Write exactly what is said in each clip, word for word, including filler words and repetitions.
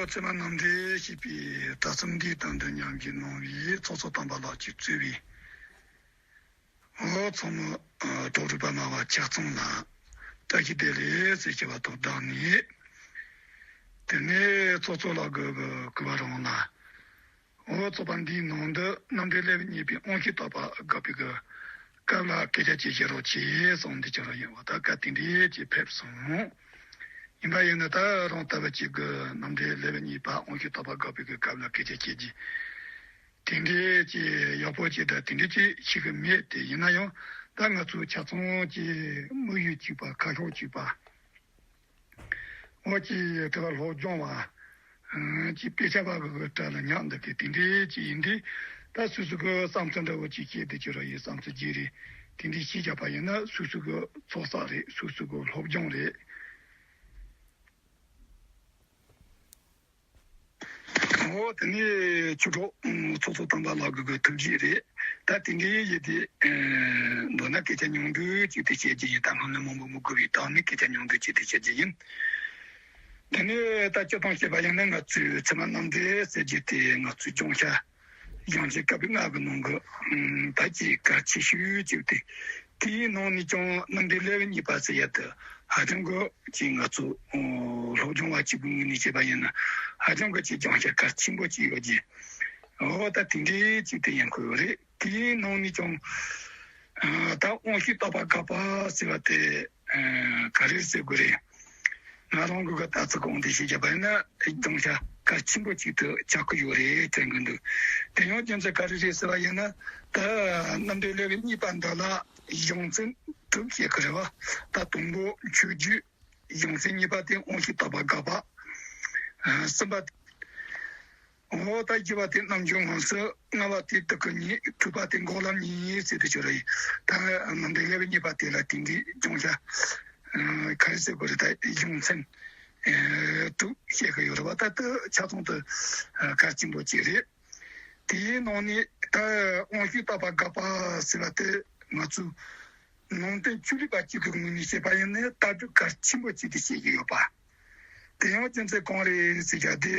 ཚད་མ་རྣམ་འགྲེལ་ཞེས་པའི་གྲྭ་ཚང་འདིའི་དོན་དུ་ཉམས་བཞེས་གནང་བའི་ཚོགས་གཙོ་དམ་པ་ལགས་ཀྱིས་གཙོས་པའི་འོ་ཚོགས་མི་གྲོགས་རིག་པ་སྨྲ་བ་ཆ་ཚང་ལ་བཀྲ་ཤིས་བདེ་ལེགས་ཟེར་ཞུ་བ་དང་སྦྲགས་ནས། དེ་ནས་ཚོགས་གཙོ་ལགས་ཀྱིས་གུས་པ་རང་ལ། འོ་ཚོགས་པ་འདིའི་ནང་དུ་རྣམ་འགྲེལ་སློབ་དཔོན་གཉིས་པའི་དབང་ཕྱུག་བརྟག་པ་དགག་པའི་གི་སྐབས་ལ་སྐད་ཆ་ཅིག་བཤད་རོགས་གྱིས་གསུངས་འདི་བྱ་རོགས་ཡིན་པ་ད་སྐབས་དེ་འདྲའི་ཅིག་ཕེབས་སོང་། ཡིན་པ་ཡིན་ན་ད་རང་ལྟ་བུ་ཅིག་གི་རྣམ་འགྲེལ་སློབ་དཔོན་གཉིས་པ་དབང་ཕྱུག་བརྟག་པ་དགག་པའི་གི་སྐབས་ལ་སྐད་ཆ་བཤད་རྒྱུ་དེ་འདྲའི་ཅིག་ཡག་པོ་ཅིག་དང་དེ་འདྲའི་ཅིག་ཤེས་གི་མེད་དེ། ཡིན་ན་ཡང་ད་ང་ཚོ་ཆ་ཚང་ཅིག་དམིགས་ཡུལ་གཅིག་པ་ཁ་ཕྱོགས་གཅིག་པ། འོ་ཅིག་དེ་བ་སློབ་སྦྱོང་བ། ཅིག་དཔེ་ཆ་བ་གི་གྲལ་ལ་ཉག་འདི་གི་དེ་འདྲའི་ཅིག་ཡིན་དུས། ད་སོ་སོ་གི་བསམ་ཚུལ་འདྲ་བོ་ཅིག་བཤད་དེ་ཁྱོད་ར་ཡི་བསམ་ཚུལ་བརྗེ་རེད། དེ་འདྲའི་ཤེས་བྱ་བ་ཡིན་ན་སོ་སོ་གི་ཚོགས་བསགས་རེད། སོ་སོ་གི་སློབ་སྦྱོང་རེད། འོ་དེ་ནས་ཆོས་གྲོགས་ཚོགས་གཙོ་དམ་པ་ལགས་ཀྱི་ཐུགས་རྗེ་རེད། ད་དེ་འདྲའི་ཡིན་དེ། མདོར་ན་སྐད་ཆ་ཉུང་འདུག་ཅིག་དེ་བཤད་རྒྱུ་ཡིན། ད་སྔོན་ལ་མང་པོ་མི་དགོས་པའི་ཐོག་ནས་སྐད་ཆ་ཉུང་འདུག་ཅིག་དེ་བཤད་རྒྱུ་ཡིན། དེ་ནས་ད་སྤྱིར་བཏང་བཤད་པ་ཡིན་ན་ང་ཚོའི་ཚད་མ་རྣམ་འགྲེལ་ཟེར་རྒྱུ་དེ་ང་ཚོའི་སྦྱོང་བྱ་སྦྱང་བྱེད་སྐབས་ལྔ་གི་ནང་གི་ད་ཅིག་གལ་ཆེ་ཤོས་ཅིག་དེ། དེའི་ནང་ནས་ཀྱང་རྣམ་འགྲེལ་སློབ་དཔོན་གཉིས་པ་ཟེར་ཡ་དེ་ཧ་ཅང་གི་ཅིག་ང་ཚོ་སློབ་སྦྱོང་བ་གཅིག་པུའི་ངོས་ནས་བཤད་པ་ཡིན་ན་ཧ་ཅང་གི་ཅིག་སྦྱང་བྱ་གལ་ཆེན་པོ་ཅིག་ཡོད་ཀྱི། འོ་ད་དེ་འདྲའི་ཅིག་དེ་ཡིན་དགོས་ཡོད་རེད། དེའི་ནང་ནས་ཀྱང་ད་དབང་ཕྱུག་བརྟག་པ་དགག་པ་ཟེར་བ་དེ་ག་རེ་ཟེར་དགོས་རེད། ང་རང་གི་ལྟ་ཚུལ་གོང་དུ་ཞིག་བརྒྱབ་པ་ཡིན་ན་སྦྱོང་བྱ་གལ་ཆེན་པོ་ཅིག་ཏུ་ཆགས་ཀྱི་ཡོད་རེད་དྲན་གྱི་འདུག་དེ་ཡང་རྒྱུ་མཚན་ག་རེ་རེད་ཟེར་བ་ཡིན་ན། ད་རྣམ་འགྲེལ་སློབ་དཔོན་གཉིས་པ་འདི་ལ་གཞུང་ཚན་དྲུག་བཤད་ཀྱི་རེད་བ། ད་དང་པོ་མཆོད་བརྗོད། གཞུང་ཚན་གཉིས་པ་དེ་དབང་ཕྱུག་བརྟག་པ་དགག་པ། གསུམ་པ་དེ། འོ་ད་བཞི་པ་དེ་རྣམ་འགྱུར་མངོན་གསལ། ལྔ་པ་དེ་དེ་ཀ་གཉིས། དྲུག་པ་དེ་འགོག་ལམ་གཉིས་ཟེར་དུ་གྱུར་རེད། ད་རྣམ་འགྲེལ་སློབ་དཔོན་གཉིས་པ་དེ་ལ་དེ་འདྲའི་སྦྱོང་བྱ་ག་རེ་ཟེར་དགོས་རེད། ད་གཞུང་ཚན་དྲུག་བཤད་ཀྱི་ཡོད་རེད་བ། ད་དེ་ཆ་ཚང་དུ་གལ་ཆེན་པོ་ཅིག་རེད། དེའི་ནང་ནས་ད་དབང་ཕྱུག་བརྟག་པ་དགག་པ་ཟེར་བ་དེ་ང་ཚོས་ནང་བསྟན་ཆོས་ལུགས་པ་གཅིག་གི་ངོས་ནས་བཤད་པ་ཡིན་ན་ལྟ་གྲུབ་གལ་ཆེན་པོ་གཅིག་ཏུ་བཤད་ཀྱི་ཡོད་པ། དེ་ཡང་རྒྱུ་མཚན་གང་རེད་ཟེར་ཡ་དེ།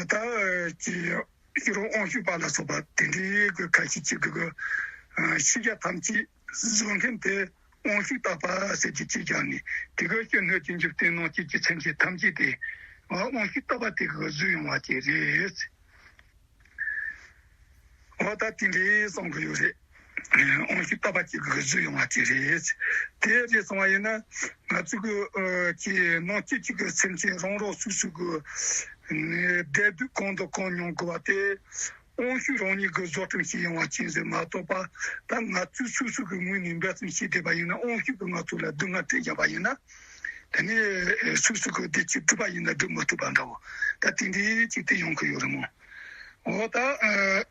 ད་ཅི་ཕྱི་རོལ་དབང་ཕྱུག་པ་ལ་སོགས་པ་དེ་འདྲའི་གི་ཁ་ཤས་ཅིག་གི་ཤེས་བྱ་ཐམས་ཅད་བཟོ་མཁན་དེ་དབང་ཕྱུག་བརྟག་པ་ཟེར་གྱི་ཅིག་ཀྱང་ནི་དེ་ག་ཕྱི་སྣོད་ཀྱི་འཇིག་རྟེན་ནང་བཅུད་ཀྱི་སེམས་ཅན་ཐམས་ཅད་དེ་དབང་ཕྱུག་བརྟག་པ་དེ་གི་བཟོས་ཡོང་བ་ཅིག་རེད། འོ་ད་དེ་འདྲའི་གསུང་གི་ཡོད་རེད། དབང་ཕྱུག་བརྟག་པ་གཅིག་གིས་བཟོས་ཡོང་བ་ཅིག་རེད། དེ་རེད་སོང་བ་ཡིན་ན་ང་ཚོ་གི་ཨ་ཀྱི་ནང་བཅུད་གཅིག་གི་སེམས་ཅན་རང་རང་སོ་སོ་གི་ནི་བདེ་སྡུག་གང་དང་གང་མྱོང་དགོས་པ་དེ་དབང་ཕྱུག་རང་ཉིད་ཀྱིས་བཟོ་སྐྲུན་བྱས་ཡོང་བ་ཅིག་ཟེར་མ་གཏོགས་པ། ད་ང་ཚོས་སོ་སོ་གི་ངོས་ནས་འབད་བརྩོན་བྱས་བསྡད་པ་ཡིན་ན། དབང་ཕྱུག་གིས་ང་ཚོ་ལ་སྡུག་བསྔལ་སྤྲད་བཞག་པ་ཡིན་ན། དེ་ནས་སོ་སོ་གི་བདེ་སྐྱིད་སྒྲུབ་པ་ཡིན་ན་སྒྲུབ་མི་ཐུབ་པ་འདྲ་བོ། ད་དེ་འདྲའི་ཅིག་དེ་ཡོང་གི་ཡོད་རེད་མོ། འོ་ད་ཨ།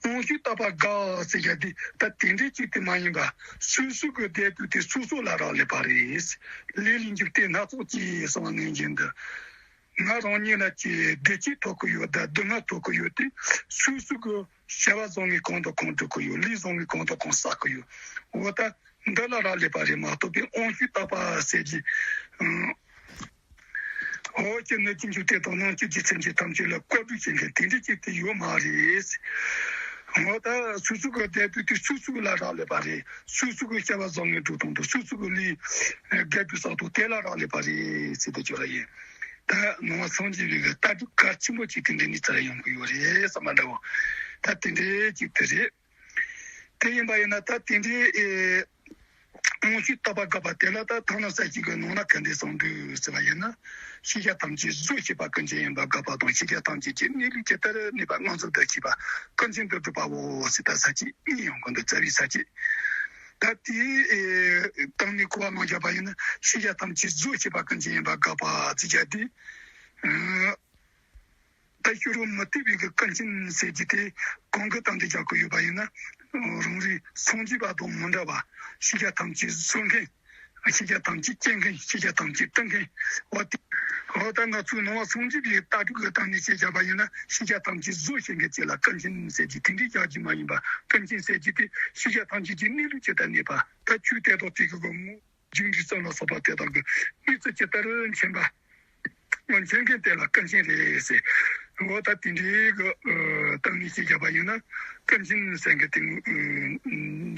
དབང་ཕྱུག་བརྟག་པ་དགག་ཟེར་ཡ་དེ་ད་དེ་འདྲའི་ཅིག་དེ་མ་ཡིན་པ། སོ་སོ་གི་བདེ་སྡུག་དེ་སོ་སོ་ལ་རག་ལས་པ་རེད། ལས་ལས་འཇིག་རྟེན་སྣ་ཚོགས་ཀྱིས་གསང་བ་ནན་བཞིན་དུ། ང་རང་ཉིད་ལ་ཀྱི་བདེ་སྐྱིད་ཐོབ་ཀྱི་ཡོད་དང་སྡུག་བསྔལ་ཐོབ་ཀྱི་ཡོད་དེ། སོ་སོ་གི་བྱ་བ་བཟང་ངན་གང་དང་གང་སྒྲུབ་ཀྱི་ཡོད། ལས་བཟང་ངན་གང་དང་གང་བསགས་ཀྱི་ཡོད། འོ་ད་འདི་ལ་རག་ལས་པ་རེད་མ་གཏོགས་པའི་དབང་ཕྱུག་བརྟག་པ་ཟེར་གྱི། འོ་ཀྱི་སྣོད་ཀྱི་འཇིག་རྟེན་དང་སྣང་བཅུད་ཀྱི་སེམས་ཅན་ཐམས་ཅད་ལ་བཀའ་སྒྲུབ་བྱེད་མཁན་དེ་འདྲ་ཅིག་དེ་ཡོད་མ་རེད། འོ་ད་སོ་སོ་གི་བདེ་སྡུག་དེ་སོ་སོ་ལ་རག་ལས་པ་རེད། སོ་སོ་གི་བྱ་བ་བཟང་ངན་སྒྲུབ་སྟངས་དང་སོ་སོ་གི་ལས་བདེ་སྡུག་བསགས་སྟངས་དེ་ལ་རག་ལས་པ་རེད་ཟེར་དུ་གྱུར་ར་ཡིན། ད་ནང་པ་སངས་རྒྱས་པའི་གི་ལྟ་གྲུབ་གལ་ཆེན་པོ་ཅིག་དེ་འདྲའི་གནས་ཚུལ་ལ་ཡོང་གི་ཡོད་རེད་བསམ་པ་འདྲ་བོ། ད་དེ་འདྲའི་ཅིག་དེ་རེད། དེ་ཡིན་པ་ཡིན་ན་ད་དེ་འདྲའི་ཨེ། དབང་ཕྱུག་བརྟག་པ་དགག་པ་དེ་ལ་ད་ཐང་ལ་ས་གཅིག་གི་ནང་ན་ག་འདྲ་གསུངས་འདུག་ཟེར་བ་ཡིན་ན། ཤེས་བྱ་ཐམས་ཅད་གཟོད་ཤེས་པ་ཀུན་མཁྱེན་ཡིན་པ་དགག་པ་དང་། ཤེས་བྱ་ཐམས་ཅད་ཀྱི་གནས་ལུགས་ཇི་ལྟར་གནས་པ་མངོན་སུམ་དུ་ཤེས་པ་ཀུན་མཁྱེན་དུ་གྲུབ་པའོ་ཟེར། ད་ས་གཅིག་གཉིས་ཡོང་གི་འདུག་རྩ་བའི་ས་གཅིག་ད་དེའི་ཨེ་སྟེང་ནས་གོ་བ་མ་བརྒྱབ་པ་ཡིན་ན། ཤེས་བྱ་ཐམས་ཅད་གཟོད་ཤེས་པ་ཀུན་མཁྱེན་ཡིན་པ་དགག་པ་ཟེར་བྱ་དེ། ཨ། ད་ཤེས་རབ་མུ་སྟེགས་པའི་གི་ཀུན་མཁྱེན་ཟེར་གྱི་དེ་གང་གི་སྟེང་དུ་བཞག་གི་ཡོད་པ་ཡིན་ན། རང་རེ་སངས་རྒྱས་པ་དང་མི་འདྲ་བ། ཤེས་བྱ་ཐམས་ཅད་གཟོད་མཁན། ཤེས་བྱ་ཐམས་ཅད་སྐྱེ་མཁན། ཤེས་བྱ་ཐམས་ཅད་སྟེང་མཁན། འོ་དེ། འོ་ད་ང་ཚོའི་ནང་པ་སངས་རྒྱས་པའི་ལྟ་གྲུབ་ཀྱི་སྟེང་ནས་བཤད་བཞག་པ་ཡིན་ན། ཤེས་བྱ་ཐམས་ཅད་གཟོད་ཤེས་མཁན་ཅིག་ལ་ཀུན་མཁྱེན་ཟེར་གྱི་དེ་འདྲའི་བཞག་རྒྱུ་མ་ཡིན་པ། ཀུན་མཁྱེན་ཟེར་གྱི་དེ་ཤེས་བྱ་ཐམས་ཅད་ཀྱི་གནས་ལུགས་ཇི་ལྟར་གནས་པ། ད་ཆོས་དེ་དག་དེ་གི་གི་ངོ་། རྒྱུ་འབྲས་གསུམ་ལ་སོགས་པ་དེ་དག་གི་གནས་ཚུལ་ཇི་ལྟར་མཁྱེན་པ། སྔོན་མཚན་གྱི་དེ་ལ་ཀུན་མཁྱེན་རེད་ཟེར། འོ་ད་དེ་འདྲའི་གི་ཨ་གཏམ་ནི་ཞིག་བརྒྱབ་པ་ཡིན་ན། ཀུན་མཁྱེན་ཟེར་མཁན་དེ་ཨ་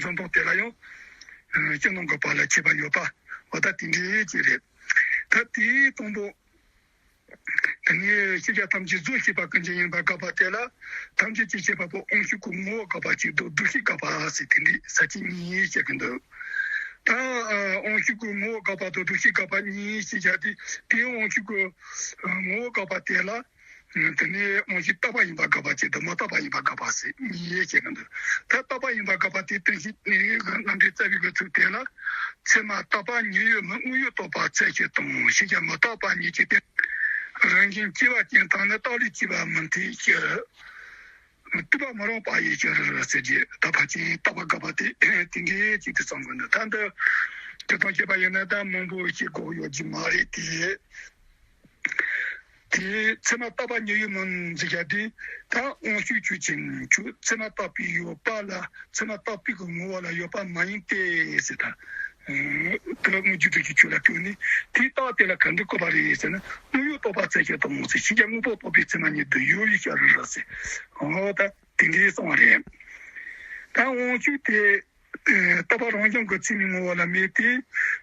འཛོམས་ཐོག་དེ་ལ་ཡང་ཨ་སྤྱི་ནོར་གྱི་བར་ལ་ཁྱད་པར་ཡོད་པ། འོ་ད་དེ་འདྲའི་ཅིག་རེད། ད་དེའི་དང་པོ། དེ་ནས་ཤེས་བྱ་ཐམས་ཅད་རྫོགས་ཤེས་པ་ཀུན་མཁྱེན་ཡིན་པར་དགག་པ་དེ་ལ། ཐམས་ཅད་ཀྱི་ཤེས་པ་པོ་དབང་ཕྱུག་གི་ངོ་བོ་དགག་པ་གཅིག་དང་སྒྲུབ་བྱེད་དགག་པ་ཟེར་དེ་འདྲའི་ས་བཅད་གཉིས་བཤད་ཀྱི་འདུག་ད་ཨ་དབང་ཕྱུག་གི་ངོ་བོ་དགག་པ་དང་སྒྲུབ་བྱེད་དགག་པ་གཉིས་ཞེས་བྱ་སྟེ། དེའི་དབང་ཕྱུག་གི་ངོ་བོ་དགག་པ་དེ་ལ། དེ་ནས་དབང་ཕྱུག་རྟག་པ་ཡིན་པར་དགག་པ་གཅིག་དང་མི་རྟག་པ་ཡིན་པར་དགག་པ་ཟེར་གཉིས་བཤད་ཀྱི་འདུག་ད་རྟག་པ་ཡིན་པར་དགག་པ་དེ་རྟེན་གཞི་རྣམ་འགྲེལ་རྩ་བའི་གི་ཚུལ་དེ་ལ། ཚད་མ་རྟག་པ་ཉེ་ཡོད་མིན། དངོས་ཡོད་རྟོགས་པ་ཚད་ཕྱེད་དང་། ཤེས་བྱ་མི་རྟག་པ་ཉིད་ཀྱི་སྟེང་། རང་བཞིན་སྐྱེ་བ་ཅན་དག་ནི་རྟག་ལས་སྐྱེས་པ་མིན་ཏེ་སྤྱིར། བཏུབ་པ་མི་རུང་བ་ཡི་ཕྱིར་ཟེར་གྱི། ད་ཕར་ཕྱིན་རྟག་པ་དགག་པ་དེ་དེ་འདྲའི་ཅིག་ཏུ་བརྩམས་དགོས་འདུག་ད་འདི་དེ་དང་བཅས་པ་ཡིན་ན་ད་མང་པོ་ཞིག་གོ་ཡོད་ཀྱི་མ་རེད་དེ། དེ་ཚད་མ་རྟག་པ་ཉེ་ཡོད་མིན་ཟེར་བྱ་དེ། ད་དབང་ཕྱུག་ཆོས་ཅན་ཁྱོད་ཚད་མ་རྟག་པའི་ཡོད་པ་ལ། ཚད་མ་རྟག་པའི་གི་ངོ་བོ་ལ་ཡོད་པ་མ་ཡིན་ཏེ་ཟེར། ད་དེ་ལ་དངོས་རྒྱུ་འདུ་བྱེད་ཆོས་ལ་བཀོད་ནས། དེའི་རྟགས་དེ་ལ་ག་འདྲ་བཀོད་པ་རེད་ཟེར་ན། དངོས་ཡོད་རྟོགས་པ་ཚད་ཕྱེད་དང་ཟེར། ཤེས་བྱ་དངོས་པོ་རྟོགས་པའི་ཚད་མ་ཉིད་དུ་ཡོད་པའི་ཕྱིར་ཟེར། འོ་ད་དེ་འདྲའི་གསུངས་པ་རེད། ད་དབང་ཕྱུག་དེ་ཨ་རྟག་པ་རང་བྱུང་གི་ཚད་མའི་ངོ་བོ་ལ་མེད་དེ།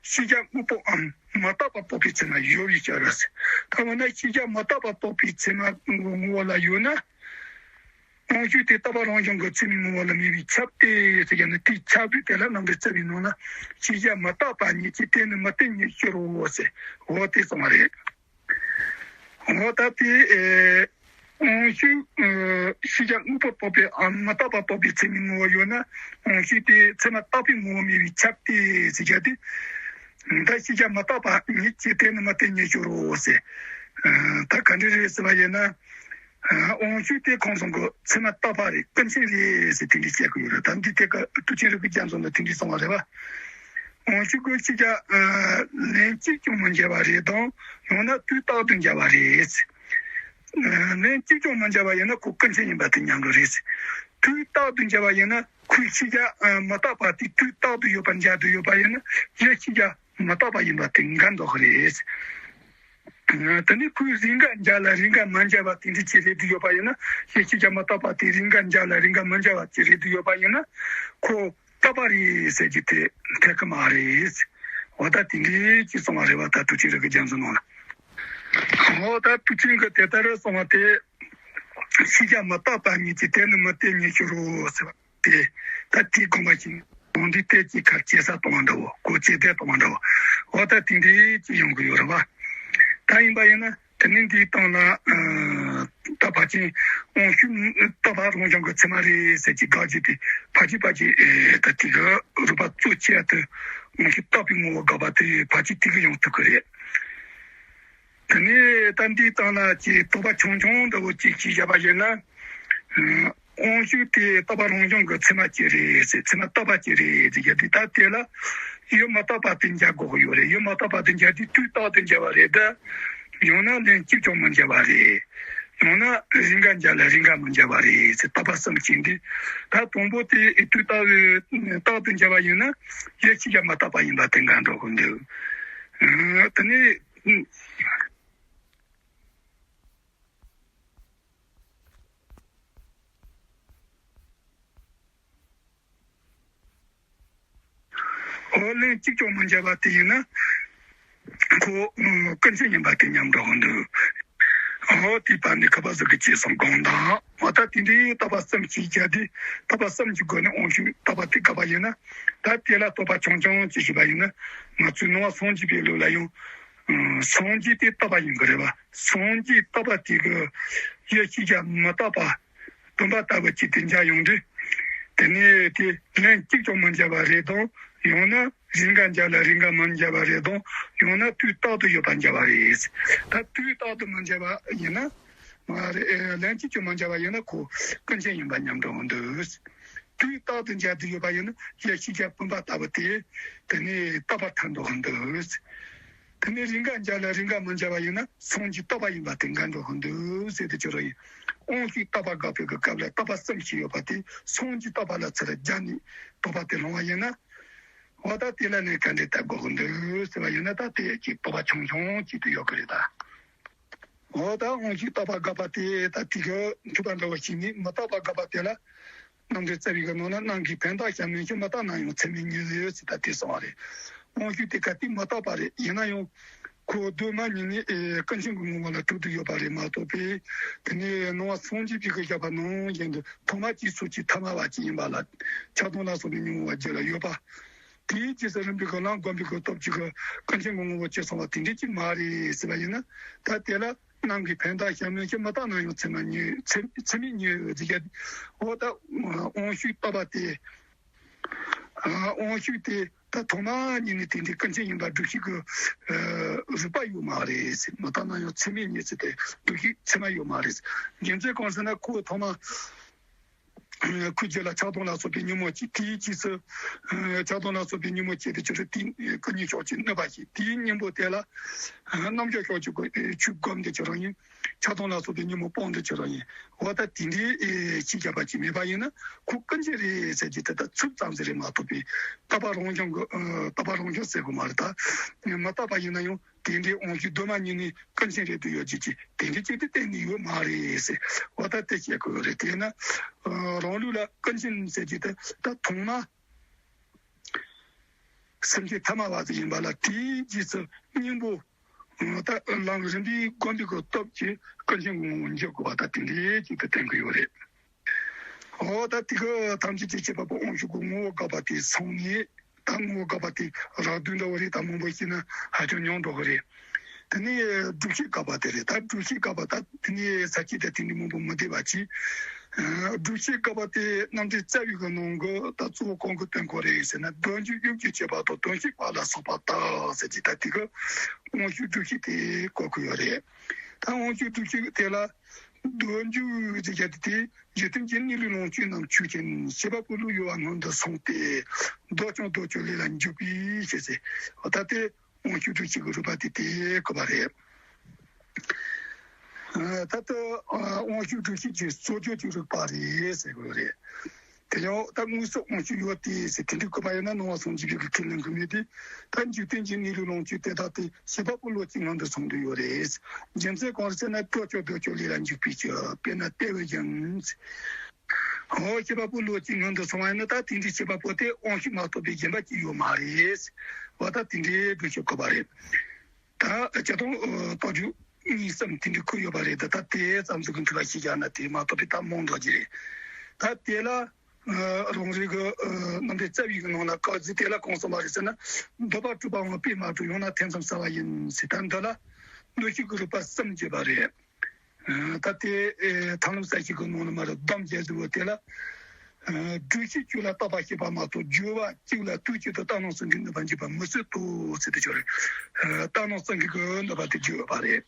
ཤེས་བྱ་དངོས་པོའམ་མི་རྟག་པ་རྟོགས་པའི་ཚད་མ་ཡོད་པའི་ཕྱིར་ཟེར། ད་འོ་ན་ཤེས་བྱ་མི་རྟག་པ་རྟོགས་པའི་ཚད་མ་ངོ་བོ་ལ་ཡོད་ན། དབང་ཕྱུག་དེ་རྟག་པ་རང་བྱུང་གི་ཚད་མའི་ངོ་བོ་ལ་མེད་པས་ཁྱབ་སྟེ་ཟེར་ཡང་ན། དེའི་ཁྱབ་རིགས་དེ་ལ་རྣམ་འགྲེལ་རྩ་བའི་ནང་ན། ཤེས་བྱ་མི་རྟག་པ་ཉིད་ཀྱི་སྟེང་ནི་མི་རྟག་ཉིད་ཕྱིར་རོ་ཟེར། འོ་དེ་གསུངས་པ་རེད། འོ་ད་དེ་ཨེ་དབང་ཕྱུག་ཨེ་ཤེས་བྱ་དངོས་པོ་རྟོགས་པའམ་མི་རྟག་པ་རྟོགས་པའི་ཚད་མའི་ངོ་བོ་ཡོད་ན། དབང་ཕྱུག་དེ་ཚད་མ་རྟག་པའི་ངོ་བོ་མེད་པས་ཁྱབ་སྟེ་ཟེར་བྱ་དེ། ད་ཤེས་བྱ་མི་རྟག་པ་ཉིད་ཀྱི་སྟེང་ནི་མི་རྟག་ཉིད་ཕྱིར་རོ་ཟེར། ཨ་ད་ག་འདྲ་རེད་ཟེར་བ་ཡིན་ན། ཨ་དབང་ཕྱུག་དེ་ཁོང་ཚོ་གི་ཚད་མ་རྟག་པ་རེད། ཀུན་མཁྱེན་རེད་ཟེར་དེ་འདྲ་བཤད་ཀྱི་ཡོད་རེད། ད་འདི་དེ་ག་ཐུགས་ཆེན་རིག་པའི་རྒྱ་མཚོ་ནས་དེ་འདྲ་གསུངས་པ་རེད་པ། དབང་ཕྱུག་གི་ཤེས་བྱ་ཨ་ལན་གཅིག་ཀྱང་མི་འཇལ་བ་རེད་དང་། ཡང་ན་དུས་རྟག་ཏུ་འཇལ་བ་རེད། ཨ་ལན་གཅིག་ཀྱང་མི་འཇལ་བ་ཡིན་ན་ཁོ་ཀུན་མཁྱེན་ཡིན་པ་དེ་ཉམས་འགྲོ་རེད། དུས་རྟག་ཏུ་འཇལ་བ་ཡིན་ན། ཁོའི་ཤེས་བྱ་ཨ་མི་རྟག་པ་དེ་དུས་རྟག་ཏུ་ཡོད་པར་འཇལ་དུ་ཡོད་པ་ཡིན་ན། གཞི་ཤེས་བྱ་མི་རྟག་པ་ཡིན་པ་དེ་འགལ་འགྲོ་གི་རེད། ཨ་དེ་ནས་ཁོས་རེས་འགའ་འཇལ་ལ་རེས་འགའ་མ་འཇལ་བ་དེ་འདྲ་ཅིག་རེད་དུ་ཡོད་པ་ཡིན་ན། གཞི་ཤེས་བྱ་མི་རྟག་པ་དེ་རེས་འགའ་འཇལ་ལ་རེས་འགའ་མ་འཇལ་བ་ཅིག་རེད་དུ་ཡོད་པ་ཡིན་ན། ཁོ་རྟག་པ་རེད་ཟེར་རྒྱུ་དེ་འཐད་ཀྱི་མ་རེད། འོ་ད་དེ་འདྲའི་ཅིག་གསུངས་པ་རེད་པ། ད་ཐུགས་ཆེན་རིག་པའི་རྒྱ་མཚོའི་ནང་ལ། འོ་ད་ཐུགས་ཆེན་གྱིས་དེ་ལྟར་གསུངས་པ་དེ། ཤེས་བྱ་མི་རྟག་པ་ཉིད་ཀྱི་སྟེང་ནི་མི་རྟག་ཉིད་ཕྱིར་རོ་ཟེར་བ་དེ། ད་དེའི་དགོངས་པ་བཞིན་དོན་འདི་གཏད་ཀྱི་ཁར་ཇེ་ས་གཏོང་བ་འདྲ་བོ། གོ་ཇེ་བདེ་གཏོང་བ་འདྲ་བོ། འོ་ད་དེ་འདྲའི་ཅིག་ཡོང་གི་ཡོད་རེད་པ། ད་ཡིན་པ་ཡིན་ན། དེ་ནས་འདིའི་སྟེང་ན་ཨ་ད་ཕལ་ཆེར་དབང་ཕྱུག་རྟག་པ་རང་བྱུང་གི་ཚད་མ་རེད་ཟེར་གྱི་དགག་རྒྱུ་དེ། ཕལ་ཆེར་ཕལ་ཆེར་ཨེ་ད་དེ་གི་རིགས་པ་གཙོ་ཆེ་དུ་དབང་ཕྱུག་རྟག་པའི་ངོ་བོ་དགག་པ་དེ་ཕལ་ཆེར་དེ་གི་ཡང་ཐུག་གི་རེད། དེ་ནས་ད་འདིའི་སྟེང་ན་ཅིག་དོགས་པ་ཆུང་ཆུང་འདྲ་བོ་ཅིག་ཅིག་བཞག་པ་ཡིན་ན། ཨ་དབང་ཕྱུག་དེ་རྟག་པ་རང་བྱུང་གི་ཚད་མ་ཅིག་རེད་ཟེར། ཚད་མ་རྟག་པ་ཅིག་རེད་ཟེར་རྒྱུ་དེ། ད་དེ་ལ་ཡུལ་མི་རྟག་པ་དེ་འཇལ་དགོས་ཀྱི་ཡོད་རེད། ཡུལ་མི་རྟག་པ་དེ་འཇལ་དུས་དུས་རྟག་ཏུ་འཇལ་བ་རེད་ད། ཡང་ན་ལན་གཅིག་ཀྱང་མི་འཇལ་བ་རེད། ཡང་ན་རེས་འགའ་འཇལ་ལ་རེས་འགའ་མི་འཇལ་བ་རེད་ཟེར། རྟག་པ་གསུམ་ཅིག་འདི། ད་དང་པོ་དེ་དུས་རྟག་རྟག་ཏུ་འཇལ་བ་ཡིན་ན། གཞི་ཤེས་བྱ་མི་རྟག་པ་ཡིན་པ་དེ་འགལ་འགྲོ་གི་འདུག་ཨ་དེ་ནས། འོ་ལན་གཅིག་ཀྱང་མི་འཇལ་བ་དེ་ཡིན་ན། ཁོ་ཀུན་མཁྱེན་ཡིན་པ་དེ་ཉམས་འགྲོ་གི་འདུག་འོ་དེའི་བར་ནས་ཁ་པ་ཟིག་གི་ཅེས་སོང་དགོངས་དང་། འོ་ད་དེ་འདྲའི་རྟག་པ་གསུམ་ཅིག་བྱས་ཏེ། རྟག་པ་གསུམ་གྱི་སྒོ་ནས་དབང་ཕྱུག་རྟག་པ་དེ་དགག་པ་ཡིན་ན། ད་དེ་ལ་དོགས་པ་ཆུང་ཆུང་ཅིག་ཞུས་པ་ཡིན་ན། ང་ཚོའི་ནང་པ་སངས་རྒྱས་པའི་ལུགས་ལ་ཡང་། ཨ་སངས་རྒྱས་དེ་རྟག་པ་ཡིན་གྱི་རེད་པ། སངས་རྒྱས་རྟག་པ་དེ་གི་གཞི་ཤེས་བྱ་མི་རྟག་པ་བུམ་པ་ལྟ་བུ་ཅིག་ཏུ་འཇལ་ཡོང་དུས། དེ་ནས་དེ་ལན་གཅིག་ཀྱང་མི་འཇལ་བ་རེད་དང་། ཡང་ན་རེས་འགའ་འཇལ་ལ་རེས་འགའ་མི་འཇལ་བ་རེད་དང་། ཡང་ན་དུས་རྟག་ཏུ་ཡོད་པར་འཇལ་བ་རེད། ད་དུས་རྟག་ཏུ་མི་འཇལ་བ་ཡིན་ན། མ་རེད། ལན་གཅིག་ཀྱང་མི་འཇལ་བ་ཡིན་ན་ཁོ་ཀུན་མཁྱེན་ཡིན་པ་ཉམས་འགྲོ་གི་འདུག་དུས་རྟག་ཏུ་འཇལ་དུ་ཡོད་པ་ཡིན་ན། གཞི་ཤེས་བྱ་བུམ་པ་ལྟ་བུ་དེ། དེ་ནས་རྟག་པར་ཐལ་འགྲོ་གི་འདུག་དེ་ནས་རེས་འགའ་འཇལ་ལ་རེས་འགའ་མི་འཇལ་བ་ཡིན་ན། སངས་རྒྱས་རྟག་པ་ཡིན་པ་དེ་འགལ་འགྲོ་གི་འདུག་ཟེར་དུ་གྱུར་རོ། ཡིན། དབང་ཕྱུག་རྟག་པ་དགག་པའི་གི་སྐབས་ལ་རྟག་པ་གསུམ་ཞིག་ཡོད་པ་དེ་སངས་རྒྱས་རྟག་པ་ལ་ཚུར་སྦྱར་ནས་དོགས་པ་དེ་སློང་བ་ཡིན་ན། འོ་ད་དེ་ལ་ནི་ག་འདྲས་བལྟ་དགོས་ཀྱི་འདུག་ཟེར་བ་ཡིན་ན། ད་དེ་ཅིག་དོགས་པ་ཆུང་ཆུང་ཅིག་ཏུ་ཡོད་ཀྱི་རེད་ད། འོ་ད་དབང་ཕྱུག་རྟག་པ་དགག་པ་དེ་ད་དེ་གི་མཐུན་པ་འདྲ་བ་ཞིག་ནི་མི་རྟག་པ་དགག་པ་དེ་ལ། རྣམ་འགྲེལ་རྩ་བའི་གི་ནང་ན་རྣམས་ཀྱི་ཕན་བཏགས་ཞབས་ནས་ཀྱང་མི་རྟག་ན་ཡང་ཚད་མས་མྱོས་ཟེར་ད་དེ་གསུངས་པ་རེད། དབང་ཕྱུག་དེ་ག་དུས་མི་རྟག་པ་རེད། ཡིན་ན་ཡང་ཁོ་གདོད་མ་ཉིད་ནས་ཀུན་མཁྱེན་གྱི་ངོ་བོ་ལ་གྲུབ་ཏུ་ཡོད་པ་རེད་མ་གཏོགས་པས། དེ་ནས་ནང་པ་སངས་རྒྱས་པའི་གི་བཞག་པ་ནང་བཞིན་དུ་ཐོག་མ་གཅིག་ཚུལ་གཅིག་ཐ་མལ་པ་གཅིག་ཡིན་པ་ལ་ཆགས་སྡང་ལ་སོགས་པའི་ཉོན་མོངས་པ་རྒྱུད་ལ་ཡོད་པ། དེའི་རྗེས་སུ་རིམ་པས་གི་ལམ་བསྒོམས་པའི་གི་སྟོབས་ཀྱིས་གི་ཀུན་མཁྱེན་གྱི་ངོ་བོ་ཇི་གསུངས་པ་དེ་འདྲ་ཅིག་མ་རེད་ཟེར་བ་ཡིན་ན། ད་དེ་ལ་རྣམས་ཀྱི་ཕན་བཏགས་ཞབས་ནས་ཀྱང་མི་རྟག་ན་ཡང་ཚད་མས་མྱོས། ཚད་ཚད་མས་མྱོས་ཟེར་ཡ། འོ་ད་དབང་ཕྱུག་རྟག་པ་དེ། དབང་ཕྱུག་དེ་ད་ཐོག་མ་ཉིད་ནས་དེ་འདྲའི་ཀུན་མཁྱེན་ཡིན་པ་སྒྲུབ་བྱེད་ཀྱི་རིགས་པ་ཡོད་མ་རེད་ཟེར། མི་རྟག་ན་ཡང་ཚད་མས་མྱོས་ཟེར་ཏེ་སྒྲུབ་བྱེད་ཚད་མ་ཡོད་མ་རེད་ཟེར། རྒྱུ་མཚན་གང་ཟེར་ན་ཁོ་ཐོག་མ། ཁོའི་རྒྱུད་ལ་ཆགས་སྡང་ལ་སོགས་པའི་ཉོན་མོངས་སྐྱེས། དེའི་རྗེས་སུ་ཆགས་སྡང་ལ་སོགས་པའི་ཉོན་མོངས་སྐྱེས་ཏེ་ཅི་རུ་དེའི་ཀུན་ཉོན་ཕྱོགས་ཀྱི་གནོད་པ་བྱེད། དེའི་གཉེན་པོ་དེ་ལ་རྣམ་ཅོ་ཕྱོགས་ཀྱི་ཆོས་བསྒོམ་སྟེ་ཅི་རུ་ཡིན། ཆགས་སྡང་ལ་སོགས་པའི་ཉོན་མོངས་སྤོང་སྟེ་ཅི་རུ་ཡིན། འོ་ད་དེ་འདྲའི་ཅིག་བྱས་པ་ཅིག་མེད་པ་ཡིན་ན་ཁོ་ཀུན་མཁྱེན་རེད་ཟེར་གྱི་དེ་ལྟར་ཚུལ་ཙམ་ཟིག་རེད་མ་གཏོགས་པའི་རྟག་པ་རང་བྱུང་གི་རྟག་པ་རང་བྱུང་ཟེར་དགོས་མ་རེད། ད་མི་རྟག་པ་ཡིན་ན་ཡང་། དེ་འདྲའི་དབང་ཕྱུག་གདོད་མ་ཉིད་ནས་ཀུན་མཁྱེན་རེད་དུ་ཡོད་ཀྱི་ཅི་དེ་འདྲའི་ཅིག་ཏུ་གཏན་ནས་ཡོད་མ་རེད་ཟེར། འོ་ད་དེ་བཤད་དགོས་རེད། དེས་ན་རང་ལུགས་ལ་ཀུན་མཁྱེན་ཟེར་གྱི་དེ་ད་ཐོག་མ་སེམས་ཅན་ཐ་མལ་པ་ཟིག་ཡིན་པ་ལ་དེའི་རྗེས་སུ་གཉེན་པོ་ད་ལམ་རིམ་པས་བསྒོམས་པའི་གི་སྟོབས་ཀྱིས་ཀུན་མཁྱེན་ངོ་བོ་འཇོག་དགོས་པ་ད་དེ་འདྲའི་ཅིག་ཏུ་བསྟན་གྱི་ཡོད་རེད། འོ་ད་དེ་གི་ཐམས་ཅད་ཀྱི་ཁྱད་པར་པོ་དབང་ཕྱུག་གི་ངོ་བོ་དགག་པ་དེ་སོང་ནས་ད་ངོ་བོ་དགག་པ་དེ་རགས་བསྡུས་འདྲ་བོ་རེད། ད་མང་པོ་བཤད་ན་ཧ་ཅང་ཉུང་འགྲོ་གི་རེད། དེ་ནས་སྒྲུབ་བྱེད་དགག་པ་དེ་རེད། ད་སྒྲུབ་བྱེད་དགག་པ་ད་དེ་ནས་ས་བཅད་དེ་དེ་ནས་མང་པོ་མི་བསྡད་པ་ཅིག་སྒྲུབ་བྱེད་དགག་པ་དེ་རྣམ་འགྲེལ་རྩ་བའི་གི་ནང་གི་ད་གཙོ་བོ་གང་གི་དོན་གོ་རེད་ཟེར་ན་དོན་བྱེད་ཡུམ་གྱི་སྤྱོད་པ་དང་དོན་བྱེད་པ་ལ་སོགས་པ་དག་ཟེར་གྱི་ད་དེ་གི་དབང་ཕྱུག་སྒྲུབ་བྱེད་དེ་གོ་གི་ཡོད་རེད། ད་དབང་ཕྱུག་སྒྲུབ་བྱེད་དེ་ལ། མདོ་རྒྱུད་ཀྱི་ཡ་དེ་འཇིག་རྟེན་གྱི་གནས་ལུགས་ལོངས་སྤྱོད་རྣམས་ཆོས་ཅན། བྱེད་པ་པོ་བློ་ཡུལ་བ་སྔོན་དུ་སོང་སྟེ། ལྡོག་ཀྱང་ལྡོག་ཕྱོགས་ལས་ལ་འཇུག་པའི་ཞེས་ཟེར། ད་ལྟའི་དབང་ཕྱུག་སྒྲུབ་བྱེད་ཀྱི་རིགས་པ་དེ་དེ་བཀོད་པ་རེད། ད་ལྟ་དབང་ཕྱུག་སྒྲུབ་བྱེད་ཀྱི་རྩོད་བརྗོད་ཀྱི་རིགས་པ་རེད་ཟེར་དགོས་རེད། དེ་ཡང་ད་དངོས་སུ་དབང་ཕྱུག་ཡོད་དེ་ཟེར་དེ་འདྲའི་བཀོད་པ་ཡིན་ན་ནང་པ་སངས་རྒྱས་པའི་ཁས་ལེན་གྱི་མེད་དེ། ད་འཇིག་རྟེན་གྱི་གནས་ལུགས་ལོངས་སྤྱོད་དེ་དག་དེ་བྱེད་པ་པོ་བློ་གཅིག་སྔོན་དུ་སོང་དུ་ཡོད་རེད། རྒྱུ་མཚན་གང་རེད་ཟེར་ན་ལྡོག་ཕྱོགས་ལྡོག་ཕྱོགས་ལས་ལ་འཇུག་པའི་ཕྱིར། དཔེར་ན་ལྟེ་བའི་བཞིན། འོ་བྱེད་པ་པོ་བློ་གཅིག་སྔོན་དུ་སོང་བ་ཡིན་ན་ད་དེ་འདྲའི་བྱེད་པ་པོ་དེ་དབང་ཕྱུག་མ་གཏོགས་པའི་གཞན་པ་ཅིག་ཡོད་མ་རེད། འོ་ད་དེ་འདྲའི་འགྲོ་ཕྱོགས་བཀོད་པ་རེད། ད་སྤྱིར་བཏང་རྟོགས་བརྗོད་གཉིས་གསུམ་དེ་འདྲའི་ཁུལ་ཡོད་པ་རེད། ད་ད་དེ་ཙམ་ཟིག་གི་འགྲེལ་པ་ཞིག་བཞག་ན་དེ་མ་གཏོགས་པའི་ད་མང་འགྲོ་གི་རེད། ད་དེ་ལ་རང་རེ་གི་རྣམ་འགྲེལ་རྩ་བའི་གི་ནང་ལ་སྐབས་ཟིག་དེ་ལ་གང་གསུངས་པ་རེད་ཟེར་ན། འདོད་པ་གྲུབ་པའང་དཔེས་མ་གྲུབ། ཡང་ན་ཐེ་ཚོམ་བསལ་བ་ཡིན་ཟེར། ད་འདི་ལ་གནོད་བྱེད་ཀྱི་རིགས་པ་གསུམ་བརྗོད་པ་རེད། ད་ལྟའི་ཐར་ལམ་གསལ་བྱེད་ཀྱི་ནང་ལ་མར་སྡོམ་རྒྱག་ཟེར་བ་དེ་ལ། སྒྲུབ་བྱེད་བཅུ་ལ་རྟག་པ་ཤེས་པ་མ་གཏོགས་སྦྱོར་བ་གཅིག་ལ་དུས་གཅིག་ཏུ་རྟག་སྣང་གསུམ་གྱིས་གནོད་པར་འགྱུར་བ་མི་སྲིད་དོ་ཟེར་ཏེ་ཆོག་རེད། རྟག་སྣང་གསུམ་གྱིས་གནོད་པ་དེ་བརྗོད་པ་རེད།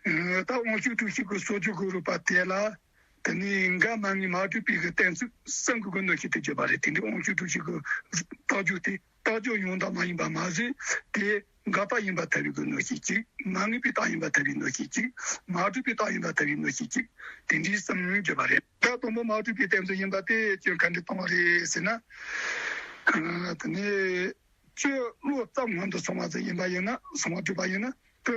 ད་དབང་ཕྱུག་སྒྲུབ་བྱེད་ཀྱི་རྩོད་བརྗོད་ཀྱི་རིགས་པ་དེ་ལ། དེ་ནས་འགལ་མ་ངེས་མ་གྲུབ་པའི་གི་གཏན་ཚིགས་གསུམ་གྱི་གི་གནོད་བྱེད་དེ་བརྗོད་པ་རེད། དེ་འདྲའི་དབང་ཕྱུག་སྒྲུབ་བྱེད་ཀྱི་རྟགས་འཇུག་དེ། རྟགས་འཇུག་ཡང་དག་མ་ཡིན་པ་མ་ཟད་དེ་འགལ་རྟགས་ཡིན་པར་ཐལ་བའི་གི་གནོད་བྱེད་གཅིག་མ་ངེས་པའི་རྟགས་ཡིན་པར་ཐལ་བའི་གནོད་བྱེད་གཅིག་མ་གྲུབ་པའི་རྟགས་ཡིན་པར་ཐལ་བའི་གནོད་བྱེད་གཅིག་དེ་འདྲའི་གསུམ་བརྗོད་པ་རེད། ད་དང་པོ་མ་གྲུབ་པའི་གཏན་ཚིགས་ཡིན་པ་དེ་ཁྱོད་ག་འདྲ་གཏོང་བ་རེད་ཟེར་ན། དེ་ནས་སྤྱིར་བློ་ཙམ་སྔོན་དུ་སོང་བ་ཟིག་ཡིན་པ་ཡིན་ན། སོང་བ་གྲུབ་པ་ཡིན་ན་དེ་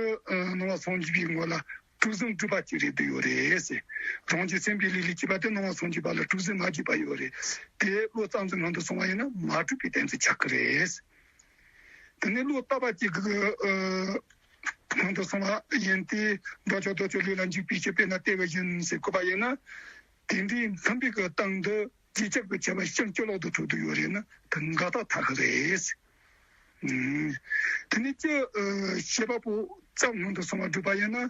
ནང་པ་སངས་རྒྱས་པའི་ངོ་ལ་གྲུ་གཟིངས་གྲུབ་པ་གཅིག་རེད་དུ་ཡོད་རེད་ཟེར། རང་རྒྱུད་སེམས་པའི་ལས་ལས་སྐྱེས་པ་དེ་ནང་པ་སངས་རྒྱས་པ་ལ་གྲུ་གཟིངས་མ་གཅིག་པ་ཡོད་རེད། དེ་བློ་ཙམ་ཟིག་སྔོན་དུ་སོང་བ་ཡིན་ན་མ་གྲུབ་པའི་གཏན་ཚིགས་ཆགས་ཀྱི་རེད། དེ་ནས་བློ་རྟག་པ་གཅིག་གི་སྔོན་དུ་སོང་བ་ཡིན་ཏེ། ལྡོག་ཕྱོགས་ལྡོག་ཕྱོགས་ལས་ལ་འཇུག་པའི་ཕྱིར། དཔེར་ན་ལྟེ་བའི་བཞིན་ཟེར་བཀོད་པ་ཡིན་ན། དེ་འདྲའི་མཐུན་པའི་གི་སྟེང་དུ་རྗེས་ཁྱབ་ཀྱི་ཁྱབ་པ་ཕྱིན་ཅི་ལོག་ཏུ་གྲུབ་ཏུ་ཡོད་རེད་ན་དེ་འགལ་རྟགས་ཐལ་གི་རེད། དེ་ནས་ཀྱི་བྱེད་པ་པོ་ཙམ་སྔོན་དུ་སོང་བ་སྒྲུབ་པ་ཡིན་ན།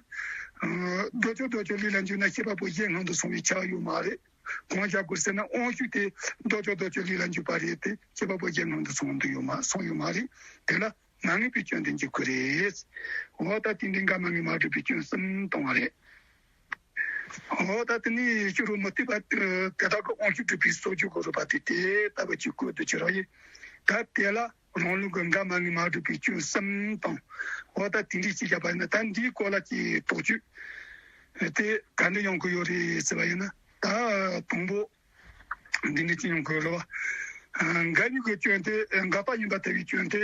ལྡོག་ཕྱོགས་ལྡོག་ཕྱོགས་ལས་ལ་འཇུག་ན་བྱེད་པ་པོ་གཞན་སྔོན་དུ་སོང་བའི་ཆ་ཡོད་མ་རེད། གང་བཞག་དགོས་ཟེར་ན་དབང་ཕྱུག་དེ་ལྡོག་ཕྱོགས་ལྡོག་ཕྱོགས་ལས་ལ་འཇུག་པ་རེད་དེ་བྱེད་པ་པོ་གཞན་སྔོན་དུ་སོང་དུ་ཡོད་མ་སོང་ཡོད་མ་རེད། དེ་ལ་མ་ངེས་པའི་སྐྱོན་དེ་འཇུག་གི་རེད། འོ་ད་དེ་འདྲའི་འགལ་མ་ངེས་མ་གྲུབ་པའི་སྐྱོན་གསུམ་གཏོང་བ་རེད། འོ་ད་དེ་ནས་ཕྱི་རོལ་མུ་སྟེགས་པ་དེ་དག་གི་དབང་ཕྱུག་སྒྲུབ་པའི་རྩོད་བརྗོད་ཀྱི་རིགས་པ་དེ་དེ་ལྟ་བུ་ཅིག་བཀོད་དུ་གྱུར་བ་ཡིན། ད་དེ་ལ་རང་ལུགས་ཀྱི་འགལ་མ་ངེས་མ་གྲུབ་པའི་སྐྱོན་གསུམ་དང་། འོ་ད་དེ་འདྲའི་ཅིག་བཞག་པ་ཡིན་ན་ད་འདིའི་སྐོར་ལ་ཅིག་དོགས་གཅོད་དེ་ག་འདྲ་ཡོང་གི་ཡོད་རེད་ཟེར་བ་ཡིན་ན། ད་དང་པོ་འདི་འདྲ་ཅིག་ཡོང་གི་ཡོད་རེད་བ། འགལ་ཉེས་ཀྱི་སྐྱོན་དེ་འགལ་རྟགས་ཡིན་པར་ཐལ་བའི་སྐྱོན་དེ།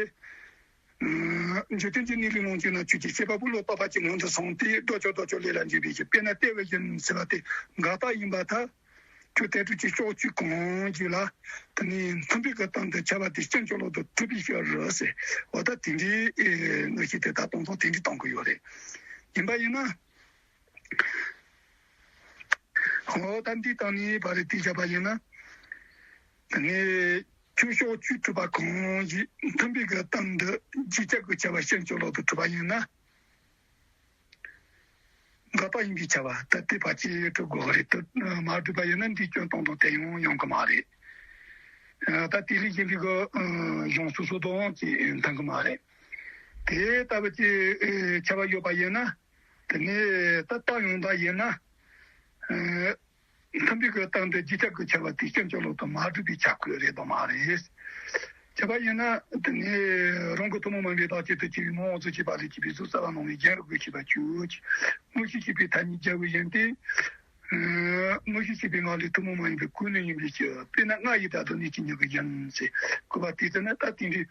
འཇིག་རྟེན་གྱི་གནས་ལུགས་ལོངས་སྤྱོད་ན་ཆོས་ཅན། ཤེས་པ་པོ་ལུགས་རྟོགས་པ་གཅིག་སྔོན་དུ་སོང་སྟེ། ལྡོག་ཕྱོགས་ལྡོག་ཕྱོགས་ལས་ལ་འཇུག་པའི་ཕྱིར། དཔེར་ན་ལྟེ་བའི་བཞིན་ཟེར་བ་དེ་འགལ་རྟགས་ཡིན་པར་ཐལ། ཁྱོད་དེ་འདྲ་ཅིག་ཕྱོགས་བཅུ་གང་ཞིག་ལ་དེ་ནི་མཐུན་དཔེ་གི་སྟེང་དུ་ཁྱབ་པ་དེ་སྤྱི་འཇོག་ལུགས་དང་འཁྲུལ་པའི་ཕྱིར་རོ་ཟེར། འོ་ད་དེ་འདྲའི་ཨེ་གནོད་བྱེད་དེ་ད་དོན་དག་དེ་འདྲའི་གཏོང་གི་ཡོད་རེད། ཡིན་པ་ཡིན་ན། འོ་ད་འདི་དང་ནི་བར་རེ་དེ་བྱ་བ་ཡིན་ན། དེ་ནས་ཁྱོད་ཕྱོགས་བཅུས་གྲུབ་པ་གང་ཞིག་མཐུན་དཔེ་གི་སྟེང་དུ་རྗེས་ཁྱབ་ཀྱི་ཁྱབ་པ་སྤྱི་འཇོག་ལུགས་དང་གྲུབ་པ་ཡིན་ན། འགལ་རྟགས་ཡིན་པས་ཁྱབ་པ་ད་དེ་ཕལ་ཆེར་གྲུབ་དགོས་རེད། དེ་མ་གྲུབ་པ་ཡིན་ན་འདིའི་སྐྱོན་གཏོང་དང་དེ་ཡང་ཡོང་གི་མ་རེད། ད་དེ་ལས་གཞན་པའི་གི་གཞུང་སོ་སོ་དང་ཅིག་མཐུན་གི་མ་རེད། དེ་ལྟ་བུ་ཅིག་ཁྱབ་པ་ཡོད་པ་ཡིན་ན། དེ་ནས་ད་རྟགས་ཡོང་ད་ཡིན་ན། མཐུན་དཔེ་གི་སྟེང་དུ་རྗེས་ཁྱབ་ཀྱི་ཁྱབ་པ་དེ་སྤྱི་འཇོག་ལུགས་དང་མ་གྲུབ་པས་ཁྱབ་ཀྱི་རེད་དམ་མ་རེད། བྱས་པ་ཡིན་ན་དེ་ནས་རང་གི་ཐུན་མོང་མ་ཡིན་པའི་བདག་ཅན་དུ་སྐྱེ་བའི་མིང་དབང་དུ་བྱས་པ་ལས་སྐྱེས་པའི་གཟུགས་རྩ་བ་ནང་བའི་རྒྱན་རབ་ཀྱི་ཤེས་པ་བཅུ། དངོས་གཞི་ཤེས་པའི་ཐ་སྙད་བརྒྱད་པོ་བཞིན་ཏེ། དངོས་གཞི་ཤེས་པའི་ངག་ལས་ཐུན་མོང་མ་ཡིན་པའི་ཀུན་ནས་ཡིན་པའི་ཕྱིར། དཔེར་ན་ང་ཡི་སྒྲ་དང་གནས་ཀྱི་མྱུ་གུ་བཞིན་ཟེར། བཀོད་པ་དེ་ལྟར་ན་ད་དེ་འདྲའི་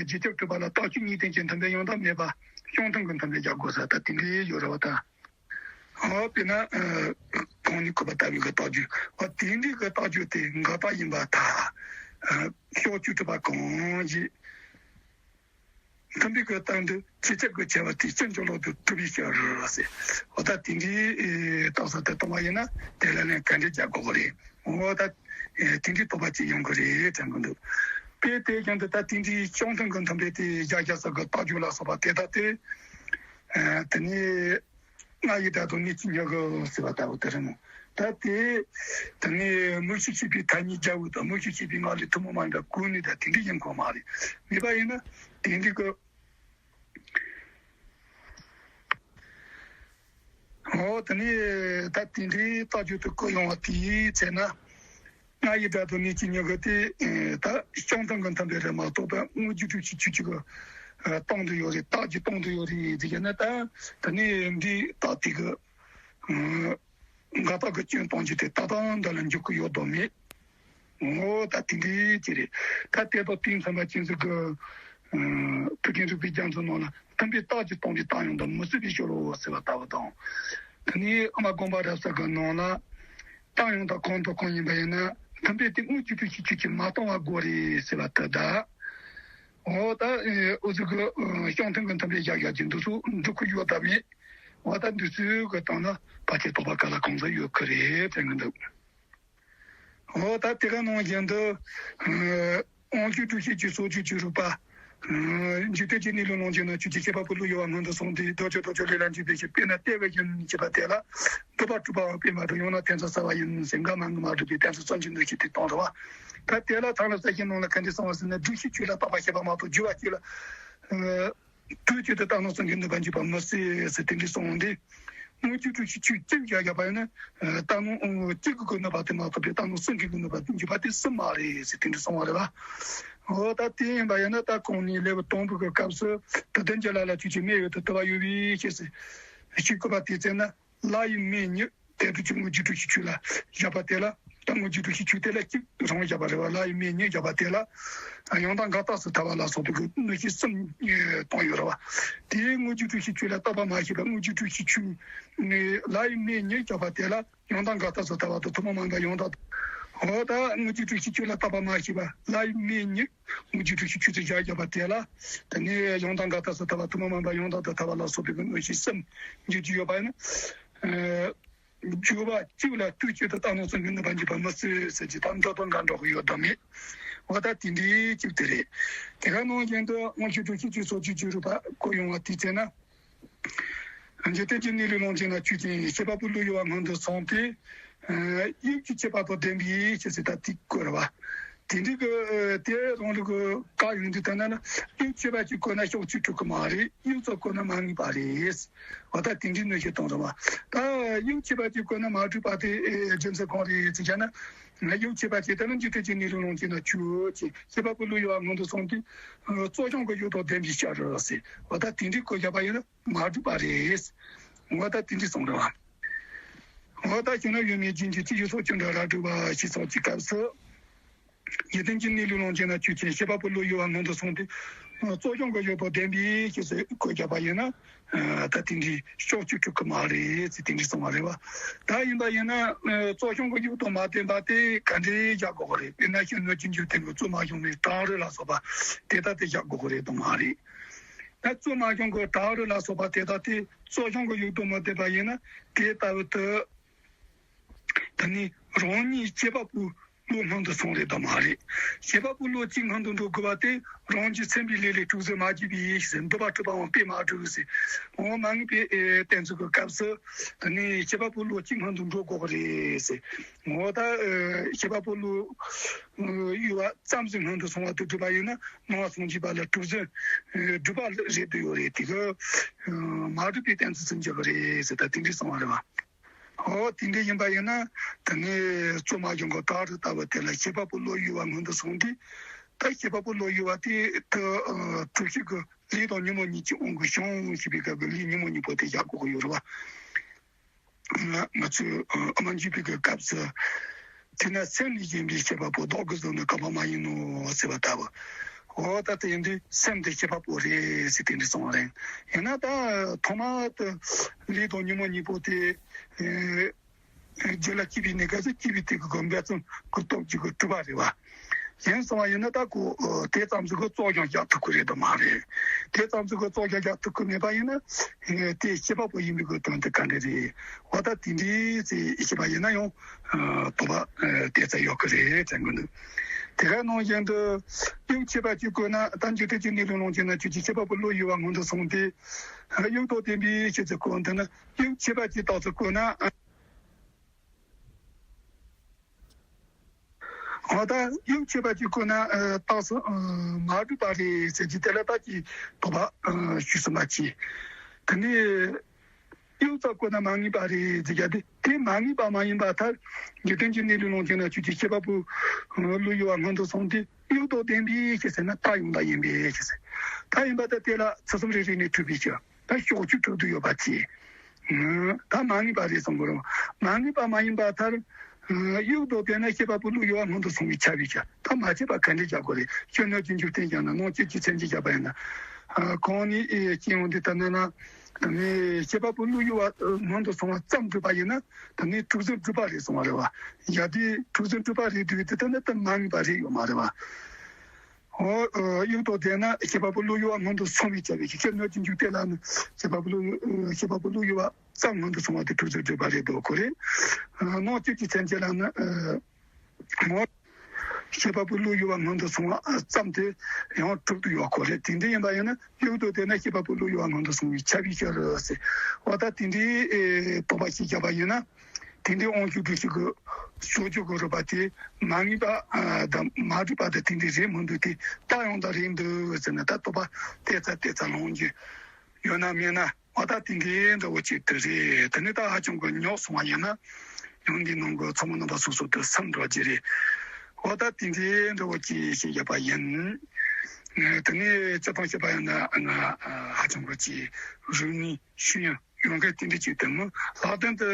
རྗེས་ཁྱབ་གྲུབ་པ་ལ་རྟགས་ཆོས་གཉིས་ལྡན་གྱི་མཐུན་དཔེ་ཡང་དག་མེད་པ་ཤིང་མཐུན་གྱི་མཐུན་དཔེ་རྒྱག་དགོས་ས་ད་དེ་འདྲའི་ཡོད་རེད་བ་ད། ཨོ་དཔེར་ན། ཨ། གོང་ནས་བཀོད་པ་ལྟ་བུའི་གི་རྟགས་འཇུག་ཨོ་དེ་འདྲའི་གི་རྟགས་འཇུག་དེ་འགལ་རྟགས་ཡིན་པར་ཐལ། ཨ། ཕྱོགས་བཅུས་གྲུབ་པ་གང་ཞིག་མཐུན་དཔེ་གི་སྟེང་དུ་རྗེས་ཁྱབ་ཀྱི་ཁྱབ་པ་དེ་སྤྱི་འཇོག་ལུགས་དང་གྲུབ་པའི་ཕྱིར་རོ་ཟེར། ཨོ་ད་དེ་འདྲའི་རྟགས་གསལ་དེ་གཏོང་བ་ཡིན་ན་དེ་ལ་ལན་ག་འདྲ་རྒྱག་དགོས་རེད། ཨོ་ད་དེ་འདྲའི་དོགས་པ་ཅིག་ཡོང་གི་རེད་དྲན་གི་འདུག་དཔེ་དེ་བཞིན་དུ་ད་དེ་འདྲའི་ཤིང་མཐུན་གྱི་མཐུན་དཔེ་དེ་བཞག་བཞག་ས་གི་རྟགས་འཇུག་ལ་སོགས་པ་དེ་དག་དེ། ཨ། དེ་ནས། ང་ཡི་སྒྲ་དང་གནས་ཀྱི་མྱུ་གུ་ཟེར་བ་ལྟ་བུ་དེ་རེད་མོད། ད་དེ། དེ་ནས་དངོས་གཞི་ཤེས་པའི་ཐ་སྙད་བརྒྱད་པོ་དང་དངོས་གཞི་ཤེས་པའི་ངག་ལས་ཐུན་མོང་མ་ཡིན་པའི་ཀུན་ནས་ད་དེ་འདྲ་ཡིན་དགོས་མ་རེད། མེད་པ་ཡིན་ན་དེ་འདྲ་གི། འོ་དེ་ནས་ད་དེ་འདྲའི་རྟགས་འཇུག་ཏུ་བཀོད་ཡོང་བ་དེའི་ཚེ་ན། ང་ཡི་སྒྲ་དང་གནས་ཀྱི་མྱུ་གུ་དེ་ད་ཤིང་མཐུན་གྱི་མཐུན་དཔེ་རེད་མ་གཏོགས་པ་དངོས་རྒྱུ་གྲུབ་ཆའི་ཆོས་ཅིག་གི་སྟེང་དུ་ཡོད་རེད། རྟགས་ཀྱི་སྟེང་དུ་ཡོད་རེད་ཟེར་ན་ད་ད་ནི་འདིའི་རྟགས་དེ་གི་འགལ་རྟགས་ཀྱི་སྐྱོན་གཏོང་རྒྱུ་དེ་ད་ལྟ་འདི་ལ་འཇུག་གི་ཡོད་དོ་མེད། ངོ་ད་དེ་འདྲའི་ཅི་རེད། ད་དེ་དང་དེའི་མཚན་མ་ཅན་ཟིག་གི་ཐུའུ་བཀྭན་རིག་པའི་རྒྱ་མཚོའི་ནང་ལ་མཐུན་དཔེ་རྟགས་ཀྱིས་སྟོང་པའི་རྟགས་ཡང་དག་མི་སྲིད་པའི་ཕྱིར་རོ་ཟེར་བ་ལྟ་བུ་དང་། དེ་ནས་ཨ་མ་དགོངས་པ་རབ་གསལ་གྱི་ནང་ལ། རྟགས་ཡང་དག་གང་དང་གང་ཡིན་པ་ཡིན་ན་མཐུན་དཔེ་དེ་དངོས་ཀྱི་འགྲོས་ཀྱི་ཆོས་ཀྱིས་མ་སྟོང་བ་དགོས་རེད་ཟེར་བ་དེ་དང་། འོ་ད་འུ་ཚོ་གི་ཤིང་མཐུན་གྱི་མཐུན་དཔེ་བཞག་བཞག་གི་འདུག་སུ་འདུག་གི་ཡོད་དམ་མེད། འོ་ད་འདི་ཚོའི་གི་སྟེང་ན་ཕལ་ཆེར་དོགས་པ་ག་ལ་གང་འཚམ་ཡོད་ཀྱི་རེད་དྲན་གི་འདུག་འོ་ད་དེ་ག་ནང་བཞིན་དུ། དབང་ཕྱུག་སྤྲུལ་བྱེད་ཀྱི་སོགས་ཀྱི་སྤྲུལ་པ། འཇིག་རྟེན་གྱི་གནས་ལུགས་ལོངས་སྤྱོད་ན་ཆོས་ཅན། ཤེས་པ་པོ་ལུགས་ཡོད་པ་སྔོན་དུ་སོང་སྟེ། ལྡོག་ཕྱོགས་ལྡོག་ཕྱོགས་ལས་ལ་འཇུག་པའི་ཕྱིར། དཔེར་ན་ལྟེ་བའི་བཞིན་ཞེས་པ་དེ་ལ་འདོད་པ་གྲུབ་པའམ་དཔེ་མ་གྲུབ། ཡང་ན་དེ་ཚོ་གསལ་བ་ཡིན་ཟེར་འགལ་མ་འགལ་མ་གྲུབ་པའི་དེ་ཚོ་བསམ་གྱིས་གནོད་བྱེད་དེ་སྟོང་རེད་བ། ད་དེ་ལ་ཚང་ལ་གསལ་བྱེད་ནང་ལ་ག་འདྲ་གསུངས་པ་ཟེར་ན། སྒྲུབ་བྱེད་ཆོས་ལ་རྟག་པ་ཤེས་པ་མ་གཏོགས་སྦྱོར་བ་གཅིག་ལ། དུས་གཅིག་ཏུ་རྟག་སྣང་གསུམ་གྱིས་གནོད་པར་འགྱུར་བ་མི་སྲིད་ཟེར་དེ་འདྲ་གསུངས་ཏེ། དངོས་རྒྱུ་སྤྲུལ་བྱེད་ཆོས་གཅིག་བཞག་བཞག་པ་ཡིན་ན། རྟག་སྣང་གཅིག་གིས་གནོད་པ་དེ་མ་གཏོགས་པའི་རྟག་སྣང་གསུམ་གྱིས་གནོད་པར་འགྱུར་བ་དེ་སྲིད་མ་རེད་ཟེར་དེ་འདྲ་གསུངས་པ་རེད་བ། འོ་ད་དེ་ཡིན་པ་ཡིན་ན་ད་གོང་ནས་ལེའུ་དང་པོའི་སྐབས་སུ། དུ་ལྡན་གྱི་ལ་ལ་ཆོས་ཅན། མེ་ཡོད་དུ་དུ་བ་ཡོད་པའི་ཕྱིར་ཟེར། ཞིག་བཀོད་པ་དེའི་ཚེ་ན། ལ་ཡི་མེ་ཉིད་དེ་སྒྲུབ་ཀྱི་དངོས་རྒྱུ་སྤྲུལ་བྱེད་ཆོས་ལ་བཞག་པ་དེ་ལ། ད་དངོས་རྒྱུ་སྤྲུལ་བྱེད་ཆོས་དེ་ལ་གཅིག་རང་བཞག་པ་རེད་བ། ལ་ཡི་མེ་ཉིད་བཞག་པ་དེ་ལ་ཡང་དག་འགལ་རྟགས་སུ་ཐལ་བ་ལ་སོགས་པའི་གི་གནོད་བྱེད་གསུམ་བཏང་ཡོད་རེད་བ། དེའི་དངོས་རྒྱུ་སྤྲུལ་བྱེད་ཆོས་ལ་རྟག་པ་མ་ཤེས་པ། དངོས་རྒྱུ་སྤྲུལ་བྱེད་ཆོས་ནི་ལ་ཡི་མེ་ཉིད་བཞག་པ་དེ་ལ་ཡང་དག་འགལ་རྟགས་སུ་ཐལ་བ་དང་ཐུན་མོང་མ་ཡིན་པ་ཡང་དག་འོ་ད་དངོས་རྒྱུ་སྤྲུལ་བྱེད་ཆོས་ལ་རྟག་པ་མ་ཤེས་པ། ལ་ཡི་མེ་ཉིད་དངོས་རྒྱུ་སྤྲུལ་བྱེད་ཆོས་སུ་བཞག་བཞག་པ་དེ་ལ། དེ་ནས་ཡང་དག་འགལ་རྟགས་སུ་ཐལ་བ། ཐུན་མོང་མ་ཡིན་པ་ཡང་དག་ཏུ་ཐལ་བ་ལ་སོགས་པའི་གི་གནོད་བྱེད་གསུམ་འཇུག་རྒྱུ་ཡོད་པ་ཡིན་ན། སྦྱོར་བ་གཅིག་ལ་དུས་གཅིག་ཏུ་རྟག་སྣང་གསུམ་གྱིས་གནོད་པར་འགྱུར་བ་མི་སྲིད་ཟེར་གྱི་ད་འདོད་དོན་འགལ་འགྲོ་གི་ཡོད་དམ་མེད། འོ་ད་དེ་འདྲའི་གཅིག་དེ་རེད། དེ་ག་ནང་བཞིན་དུ་དབང་ཕྱུག་སྤྲུལ་བྱེད་ཀྱི་སོགས་ཀྱི་སྤྲུལ་པ་བཀོད་ཡོང་བ་དེའི་ཚེ་ན། འཇིག་རྟེན་གྱི་གནས་ལུགས་ལོངས་སྤྱོད་ན་ཆོས་ཅན། ཤེས་པ་པོ་ལུགས་ཡོད་པ་སྔོན་དུ་སོང་སྟེ། དབྱིབས་ཀྱི་ཁྱད་པར་དང་ལྡན་པའི་ཕྱིར་ཟེར་ད་དེ་བཀོད་རེད་བ། དེ་འདྲའི་གི་དེ་རང་ལུགས་ཀྱི་བཀག་ཡོང་དུས་ད་ན་ན་དབྱིབས་ཁྱད་པར་གཅིག་བཀོད་ན་ཕྱོགས་གཅིག་གྲུབ་ཀྱི་མ་རེད། དབྱིབས་ཚོ་བཀོད་ན་མ་ངེས་པ་རེད། འོ་ད་དེ་འདྲའི་གནོད་བྱེད་གཏོང་རེད་བ། ད་དབྱིབས་ཁྱད་པར་གཅིག་བཀོད་ན་མ་གྲུབ་པ་དེ་རྒྱུ་མཚན་གང་རེད་ཟེར་བྱས་ན། དབྱིབས་ཁྱད་པར་གཅིག་དེ་ནི་འཇིག་རྟེན་གྱི་གནས་ལུགས་ལོངས་སྤྱོད་ན་ཆོས་ཅན། ཤེས་པ་པོ་ལུགས་ཡོད་པ་སྔོན་དུ་སོང་སྟེ། རྩོལ་བྱང་གི་དབྱིབས་དང་ལྡན་པའི་ཕྱིར་རོ་ཟེར། འོ་ད་དེ་འདྲའི་བཀོད་བཞག་པ་ཡིན་ན། མ་གྲུབ་པ་རེད། ངོ་ད་དེ་འདྲ་གསུངས་རེད་བ། ངོ་ད་གཞོན་ནུ་ཡོད་མེད་རྒྱུན་གྱི་ཚིག་ཡུལ་སོགས་ཀྱི་འདྲ་ར་སྒྲུབ་པ་ཞེས་སོགས་ཀྱི་སྐབས་སུ། རྒྱུ་མཚན་གྱི་གནས་ལུགས་ལོངས་སྤྱོད་ན་ཆོས་ཅན། བྱེད་པ་པོ་བློ་ཡུལ་བ་སྔོན་དུ་སོང་སྟེ། རྩོལ་བྱང་གི་ཡུལ་དུ་ལྡན་པའི་ཞེས་སུ་བཀོད་བཞག་པ་ཡིན་ན། ད་དེ་འདྲའི་ཕྱོགས་བཅུ་དྲུག་གི་མ་རེད་ཟེར་དེ་འདྲའི་གསུང་བ་རེད་བ། ད་ཡིན་པ་ཡིན་ན་རྩོལ་བྱང་གི་ཡུལ་དུ་མ་བསྟན་པ་དེ་ག་འདྲའི་བཞག་དགོས་ཀྱི་རེད། དཔེར་ན་ཤེས་ནུས་ཀྱི་འཇིག་རྟེན་གྱི་རྩོལ་མ་བྱང་བའི་བྲག་རི་ལ་སོགས་པ་དེ་ལྟར་དེ་བཞག་དགོས་ཀྱི་རེད་དམ་མ་རེད། ད་རྩོལ་མ་བྱང་གི་བྲག་རི་ལ་སོགས་པ་དེ་དག་དེ་རྩོལ་བྱང་གི་ཡུལ་དུ་མ་བསྟན་པ་ཡིན་ན་དེ་ལྟ་བུ་དུ། ད་ནི་རང་ཉིད་སྐྱེས་པ་པོའི་བློ་སྔོན་དུ་སོང་རེད་དམ་མ་རེད། སྐྱེས་པ་པོའི་བློ་གཅིག་སྔོན་དུ་འགྲོ་དགོས་པ་དེ་རང་གི་སེམས་པའི་ལས་ལས་དྲུག་ཟིན་མ་བགྱིས་པའི་ཡིད་ཟེར། འདོད་པ་སྒྲུབ་པའང་དཔེ་མ་སྒྲུབ་ཟེར། འོ་མ་ངེས་པའི་གཏན་ཚིགས་ཀྱི་སྐབས་སུ་ད་ནི་སྐྱེས་པ་པོའི་བློ་གཅིག་སྔོན་དུ་འགྲོ་དགོས་རེད་ཟེར། འོ་ད་སྐྱེས་པ་པོའི་བློ་ཡུལ་བ་ཙམ་ཞིག་སྔོན་དུ་སོང་བ་དེ་སྒྲུབ་པ་ཡིན་ན་སྣང་བ་སངས་རྒྱས་པ་ལ་དྲུག་ཟིན་སྒྲུབ་པ་རེད་འདོད་ཡོད་རེད། དེ་གི་མ་གྲུབ་པའི་གཏན་ཚིགས་སུ་འགྱུར་གི་རེད་ཟེར། ད་དེ་འདྲའི་གསུང་བ་རེད་བ། འོ་དེ་འདྲ་ཡིན་པ་ཡིན་ན་ད་ནི་རྩོལ་མ་བྱང་གི་བྲག་རི་ལྟ་བུ་དེ་ལ་སྐྱེས་པ་པོ་བློ་ཡུལ་བ་སྔོན་དུ་སོང་སྟེ། ད་སྐྱེས་པ་པོ་བློ་ཡུལ་བ་དེ་ད་གྲུབ་ཆོད་ཀྱི་ལས་དང་ཉོན་མོངས་གཉིས་ཀྱི་དབང་གིས་བྱུང་ཞེས་པའི་སྐབས་ཀྱི་ལས་ཉོན་མོངས་གཉིས་པོ་དེ་བཞག་དགོས་ཀྱི་ཡོད་རེད་བ། ང་ང་ཚོས་ཨ་མ་འཇུག་པའི་སྐབས་སུ། དེས་ན་སེམས་ལས་གཞན་པའི་སྐྱེས་པ་པོ་བདག་གི་གཟུགས་ནི་བཀག་པ་མ་ཡིན་ནོ་ཟེར་བ་ལྟ་བུ། འོ་ད་དེ་ཡིན་དུས་སེམས་དེ་སྐྱེས་པ་པོ་རེད་ཟེར་དེ་འདྲ་གསུངས་པ་རེད། ཡིན་ན་ད་ཐོག་མར་དུ་ལས་དང་ཉོན་མོངས་གཉིས་པོ་དེ་རྒྱུད་ལ་སྐྱེས་པའི་གནས་སྐབས་སུ་སྐྱེས་པའི་དུས་ཀྱི་འབད་བརྩོན་གྱི་སྟོབས་ཀྱིས་གྲུབ་པ་རེད་བ། ཡིན་སོང་བ་ཡིན་ན་ད་ཁོ་དེ་ཙམ་ཞིག་གི་རྩོལ་བྱང་བཞག་ཐུབ་ཀྱི་རེད་དམ་མ་རེད། དེ་ཙམ་ཞིག་གི་རྩོལ་བྱང་བཞག་ཐུབ་ཀྱི་མེད་པ་ཡིན་ན་དེ་སྐྱེས་པ་པོ་ཡིན་པའི་གི་དོན་དེ་ག་འདྲ་རེད། འོ་ད་དེ་འདྲའི་ཚེ་ཤེས་པ་ཡིན་ན་ཡང་དོགས་པ་དེ་ཙམ་ཡོད་ཀྱི་རེད་དྲན་གྱི་འདུག་དེ་ག་ནང་བཞིན་དུ་དབྱིབས་ཁྱད་པར་གྱིས་བཀོད་ན་ད་འཇིག་རྟེན་གྱི་གནས་ལུགས་ལོངས་སྤྱོད་ན་ཆོས་ཅན། ཁྱད་པར་པོ་བློ་ཡུལ་བ་སྔོན་དུ་སོང་སྟེ། དབྱིབས་དང་ལྡན་པའི་ཕྱིར་ཚུལ་བཀོད་འདི་ནི་དབྱིབས་ཁྱད་པར་གྱི་རྟགས་སུ་བཀོད་ན། འོ་ད་དབྱིབས་ཁྱད་པར་གྱིས་བཀོད་ན་རྟགས་སུ་མ་གྲུབ་པ་རེད་ཟེར་གྱི་དེ་ལ་ད་ཀྱི་དོགས་པ་ཞུ་སུ་མ་མཆིས། དེ་ནས། དབྱིབས་ཙམ་བཀོད་ན་མ་ངེས་པ་རེད་ཟེར་རྒྱུ་དེ། དེ་མ་ངེས་པ་མ་ཡིན་པར་ཐལ། འཇིག་རྟེན་གྱི་གནས་ལུགས་ལོངས་སྤྱོད་ན་ཆོས་ཅན། ཁྱད་པར་པོ་བློ་ཡུལ་བ་སྔོན་དུ་སོང་སྟེ་དབྱིབས་དང་ལྡན་པའི་ཕྱིར་ཟེར་ན་མཐའ་ཡང་དག་ཡིན་པའི་ཕྱིར་ཟེར། མཐའ་ཡིན་པ་དེ་དེ་ལ་ཚུལ་གསུམ་རེ་རེ་ནས་གྲུབ་པའི་ཕྱིར། ད་ཕྱོགས་བཅུ་དྲུག་ཏུ་ཡོད་པ་བཅས། ད་མ་ངེས་པ་རེད་གསུང་གི་རེད། མ་ངེས་པ་མ་ཡིན་པར་ཐལ། དབྱིབས་དང་ལྡན་ན་ཁྱད་པར་པོ་བློ་ཡུལ་བ་སྔོན་དུ་སོང་བའི་ཁྱབ་པའི་ཕྱིར། ད་མ་ཁྱབ་པ་ག་འདྲས་བཞག་དགོས་རེད། ཤེས་ནུས་ཀྱི་འཇིག་རྟེན་བཞག་ན་སྣང་ཆོས་ཀྱི་མཚན་ཉིད་བཞག་པ་ཡིན་ན། གང་ནས་སྐྱེ་ཡོང་དུས་ད་ནི་ན། ནས་ཁྱད་པར་པོ་བློ་ཡུལ་བ་སྔོན་དུ་སོང་བ་ཙམ་སྒྲུབ་པ་ཡིན་ན་ད་ནི་དྲུག་ཟིན་གྲུབ་པ་རེད་གསུང་བ་རེད་བ། ཡ་དེ་དྲུག་ཟིན་གྲུབ་པ་རེད་འདུག་དེ་ད་ནི་ད་མ་ངེས་པ་རེད་ཡོད་མ་རེད་བ། འོ། དབྱིབས་དང་ལྡན་ན་ཁྱད་པར་པོ་བློ་ཡུལ་བ་སྔོན་དུ་སོང་བའི་ཁྱབ་པའི་ཕྱིར། ཤེས་ནུས་ཀྱི་འཇིག་རྟེན་ལ་ནི་ཁྱད་པར་པོ་བློ་ཡུལ་ཁྱད་པར་པོ་བློ་ཡུལ་བ་ཙམ་སྔོན་དུ་སོང་བ་དེ་དྲུག་ཟིན་གྲུབ་པ་རེད་འདུག་གོ་རེད། སྣང་ཆོས་ཀྱི་མཚན་ཉིད་ལ་ནི། འོ། ཁྱད་པར་པོ་བློ་ཡུལ་བ་སྔོན་དུ་སོང་བ་ཙམ་དེ་ཡང་གྲུབ་ཏུ་ཡོད་ཁོ་རེད། དེ་འདྲ་ཡིན་པ་ཡིན་ན་དབྱིབས་དང་ལྡན་ན་ཁྱད་པར་པོ་བློ་ཡུལ་བ་སྔོན་དུ་སོང་བའི་ཁྱབ་པའི་ཕྱིར་ཟེར། འོ་ད་དེ་འདྲའི་དོགས་པ་ཞིག་བརྒྱབ་པ་ཡིན་ན། དེ་འདྲའི་དབང་ཕྱུག་བདེ་གཤེགས་ཀྱི་ཕྱོགས་བཅུ་གི་རིགས་པ་དེ་མ་ངེས་པ་དང་མ་གྲུབ་པ་དང་དེ་འདྲའི་རེད་མི་འདུག་དེ་མཐའ་ཡང་དག་རེད་འདུག་ཟེར་ན་ད་དོགས་པ་དེ་ཙམ་དེ་ཙམ་ལོང་རྒྱུ་ཡོད་ན་མེད་ན། འོ་ད་དེ་འདྲའི་འདྲ་བོ་ཅིག་དེ་རེད། དེ་ནི་ད་ཧ་ཅང་གི་ཉོག་སོང་བ་ཡིན་ན་ཡང་འདི་ནང་གི་ཚང་མ་རྣམ་པ་སོ་སོ་དེ་སེམས་འགྲོ་རྒྱུ་རེད། འོ་ད་དེ་འདྲའི་འདྲ་བོ་ཅིག་ཞིག་ཡོད་པ་ཡིན། དེ་ནས་སྤྱིར་བཏང་བཤད་པ་ཡིན་ན་ང་ཧ་ཅང་གི་ཅིག་རིག་གནས་ཤེས་ཡོན་ཡོང་མཁན་དེ་འདྲ་ཅིག་དེ་མི་ལྷག་དོན་དུ་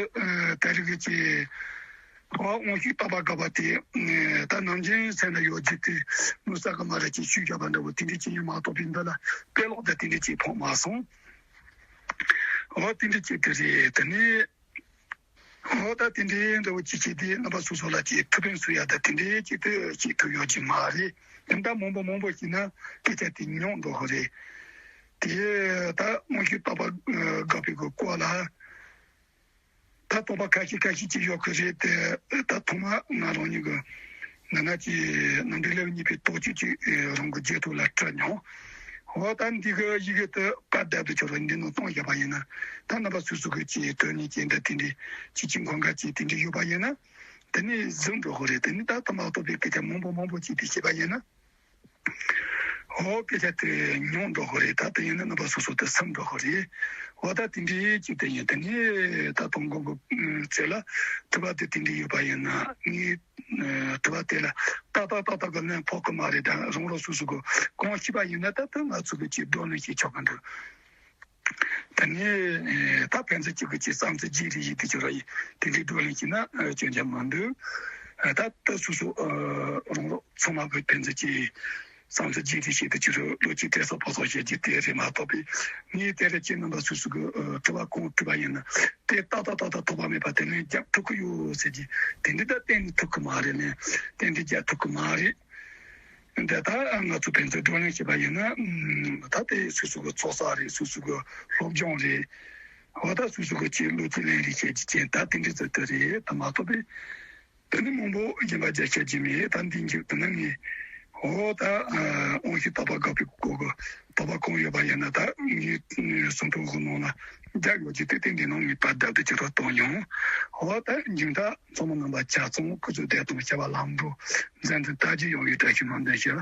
ད་རེས་ཀྱི་ཅིག་འོ་དབང་ཕྱུག་རྟག་པ་དགའ་བ་དེ་ད་ནམ་རྒྱུན་སེམས་ལ་ཡོད་རྒྱུ་དེ་མི་ས་ག་མ་ར་ཅིག་ཤུགས་རྒྱབ་པ་འདྲ་བོ་དེ་འདྲ་ཅིག་ཡིན་མ་གཏོགས་པའི་འདི་ལ་དཔེ་ཀློག་དང་དེ་འདྲ་ཅིག་ཕོག་མ་སོང་། འོ་དེ་འདྲ་ཅིག་དེ་རེད། དེ་ནས་འོ་ད་དེ་འདྲའི་འདྲ་བོ་ཅིག་བྱས་ཏེ་རྣམ་པ་སོ་སོ་ལ་ཅིག་ཐུགས་ཕན་གསོས་ཡ་ད་དེ་འདྲའི་ཅིག་ཏུ་ཅིག་ཐུག་ཡོད་ཀྱི་མ་རེད། དེ་འདྲ་མང་པོ་མང་པོ་ཞིག་ན་སྐད་ཆ་དེ་ཉུང་འགྲོ་གི་རེད། དེ་ད་དབང་ཕྱུག་རྟག་པ་དགའ་བའི་གི་སྐོར་ལ། ད་དོགས་པ་ཁ་ཤས་ཁ་ཤས་ཅིག་ཡོད་ཀྱི་རེད་དེ། ད་ཐོག་མ་ང་རང་ཉིད་ཀྱི་ན་ན་ཅིག་རྣམ་འགྲེལ་ལེའུ་གཉིས་པའི་དོགས་གཅོད་ཅིག་རང་གི་རྗེས་ཐོག་ལ་བྲིས་མྱོང་། འོ་ད་འདི་གི་ཡི་གེ་དེ་པར་བརྡབ་ཏུ་གྱུར་བ་འདི་ནང་གཏོང་བཞག་པ་ཡིན་ན། ད་རྣམ་པ་སོ་སོ་གི་ཅིག་དོན་གཉེར་ཅན་དང་དེ་འདྲའི་ཅིག་ཅིག་མཁོ་མཁན་ཅིག་དེ་འདྲའི་ཡོད་པ་ཡིན་ན། དེ་ནས་གཟིགས་འགྲོ་གི་རེད། དེ་ནས་ད་ལྟ་མ་གཏོགས་པའི་སྐད་ཆ་མང་པོ་མང་པོ་ཅིག་དེ་བཤད་པ་ཡིན་ན། འོ་སྐད་ཆ་དེ་ཉུང་འགྲོ་གི་རེད། ད་དེ་ཡིན་ན་རྣམ་པ་སོ་སོ་དེ་སེམས་འགྲོ་གི་རེད། འོ་ད་དེ་འདྲའི་ཅིག་དེ་ཡིན། དེ་ནས་ད་དུང་མགོན་པོ་ཚེ་ལ་དྲི་བ་དེ་དེ་འདྲའི་ཡོད་པ་ཡིན་ན་ངས་དྲི་བ་དེ་ལ་ཏག་ཏག་ཏག་ཏག་གི་ལན་ཕོག་གི་མ་རེད། ད་རང་རང་སོ་སོ་གི་གང་ཤེས་པ་ཡིན་ན་ད་ད་ང་ཚོ་གི་ཅིག་བགྲོ་གླེང་བྱེད་ཆོག་གི་འདུག་དེ་ནས་ད་ཕན་ཚུན་གཅིག་གིས་གཅིག་བསམ་ཚུལ་བརྗེ་རེས་ཡིན་དུས་ཅི་ར་ཡིན་དེ་འདྲའི་བགྲོ་གླེང་བྱས་ན་སྐྱོན་ཆ་མི་འདུག་ད་ལྟ་སོ་སོ་རང་རོགས་ཚང་མ་གི་ཕན་ཚུན་གྱི་བསམ་ཚུལ་རྒྱུན་འཁྱོངས་བྱེད་དུ་ཅི་རུ་བློ་གཅིག་གྲོས་ཚོགས་ཕོ་ཚོགས་བྱེད་རྒྱུ་དེ་རེད་མ་གཏོགས་པའི། ངས་དེ་རེད་ཅེས་རྣམ་པ་སོ་སོ་གི་དྲི་བ་གང་དྲིས་པ་ཡིན་ན་དེ་ཏག་ཏག་ཏག་ཏག་ཐོགས་པ་མེད་པ་དེ་ལན་རྒྱབ་ཐུབ་ཀྱི་ཡོད་ཟེར་གྱི། དེ་འདྲ་ད་གཏན་ནས་ཐུབ་ཀྱི་མ་རེད་ལན་ཏན་ཏན་རྒྱག་ཐུབ་ཀྱི་མ་རེད། འདི་ལྟར་ང་ཚོ་ཕན་ཚུན་བགྲོ་གླེང་བྱས་པ་ཡིན་ན་ད་དེ་སོ་སོ་གི་ཚོགས་བསགས་རེད། སོ་སོ་གི་སློབ་སྦྱོང་རེད། འོ་ད་སོ་སོ་གི་ཅིག་བློ་རྩིས་ལེན་རེས་བྱེད་ཀྱི་ཅན་ད་དེ་འདྲ་ཙམ་དུ་རེད། ད་མ་གཏོགས་པའི་དེ་ནི་མང་པོ་སྦྱིན་པ་རྒྱ་ཆེ་ཀྱི་མེད། ད་འདི་འཇུག་ཏུ་ན་ངས་འོ་ད་དབང་ཤེས་རྟོགས་པ་དགག་པའི་སྐོར་གི་དོགས་པ་གང་ཡོད་པ་ཡིན་ན་ད་ངས་གསུང་ཐོག་གི་ནང་ན་རྒྱག་ཡོད་ཀྱི་དེ་དེ་འདི་ནང་ངས་པར་བརྡབ་སྟེ་ཅི་རོ་གཏོང་མྱོང་། འོ་ད་འཇུག་ད་ཚང་མ་རྣམ་པ་ཆ་ཚང་སྐུ་གཟུགས་བདེ་ཐང་བྱ་བ་ལམ་འགྲོ་མཛད་འཛིན་ལྟ་རྒྱུ་ཡོང་བའི་བཀྲ་ཤིས་སྨོན་འདུན་ཞུ།